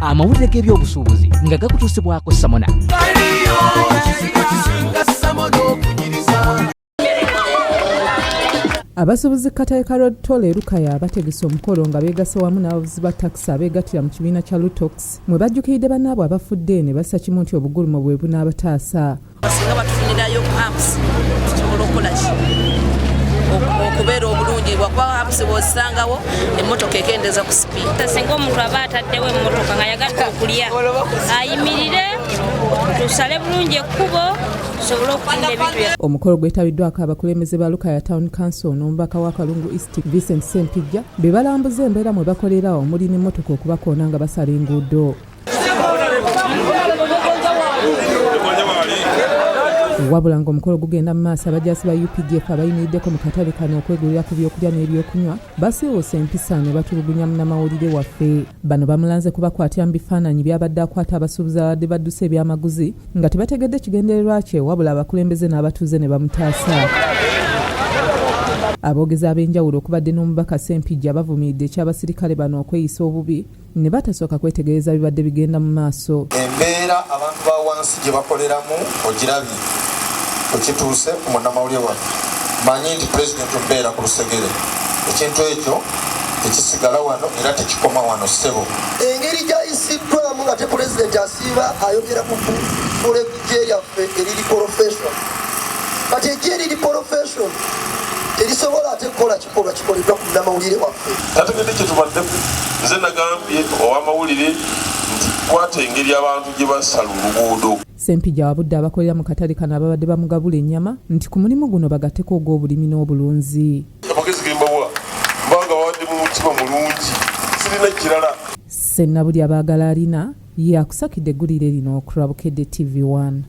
Amawulire g'ebyobusuubuzi nga gakutuusibwako Samona. Abasuubuzi katale ka Road Toll e Lukaya bategese omukolo nga beegase wamu n'abavuzi ba takisi abeegattira mu kibiina kya Lutox mwe bajjukiridde bannaabwe abafudde ne bassa kimu nti obugulumo bwe bunaabataasa. Singa batufunirayo apps tusobola okukola ki okubeera obulungi, lwakuba apps bwozisangawo emmotoka ekendeza ku sipiidi. Singa omuntu aba ataddewo emmotoka nga yagadde okulya, ayimirire tusale bulungi ekkubo tusobole okutunda ebintu byaffe. Omukolo gwetabiddwako abakulembeze ba Lukaya Town Council n'omubaka wa Kalungu East Vincent Ssempijja be balambuza embeera mwe bakolera omuli n'emmotoka okubakoona nga basala enguudo. Wabula ng'omukolo gugenda mu maaso, abajaasi ba UPDF abayimiriddeko mu katale kano okwegulira ku byokulya n'ebyokunywa basiiwuuse empisa ne batulugunya munnamawulire waffe. Bano bamulanze kubakwatira mu bifaananyi by'abadde akwata abasuubuzi ababadde badduse ebyamaguzi nga tebategedde kigendererwa kye, wabula abakulembeze n'abatuuze ne bamutaasa. Aboogezi ab'enjawulo okubadde n'omubaka Ssempijja bavumiridde eky'abasirikale bano okweyisa obubi ne batasooka kwetegereza bibadde bigenda mu maaso. Embeera abantu ba wansi gye bakoleramu ogirabye, ekituuse ku munnamawulire waffe. Manyi nti pulezidenti obeera ku lusegere, ekintu ekyo tekisigala wano era tekikoma wano ssebo. Engeri gy'ayisiddwamu nga te pulezidenti asiiba ayogera ku kufuula eggye lyaffe eriri profession, kati eggye eriri profession terisobola ate kukola kikolwa kikoleddwa ku munnamawulire waffe. Tategedde kye tubaddeko. Nze nagambye ow'amawulire nti kwata engeri abantu gye basala oluguudo. Ssempijja awabudde abakolera mu katale kano ababadde bamugabula ennyama nti ku mulimu guno bagatteko ogw'obulimi n'obulunzi. Amagezi ge mbawa mbanga babadde mu mutima mulungi, sirina kirala. Ssennabulya Baagala Alina ye akusakidde eggulire lino ku lwa Bukedde TV 1.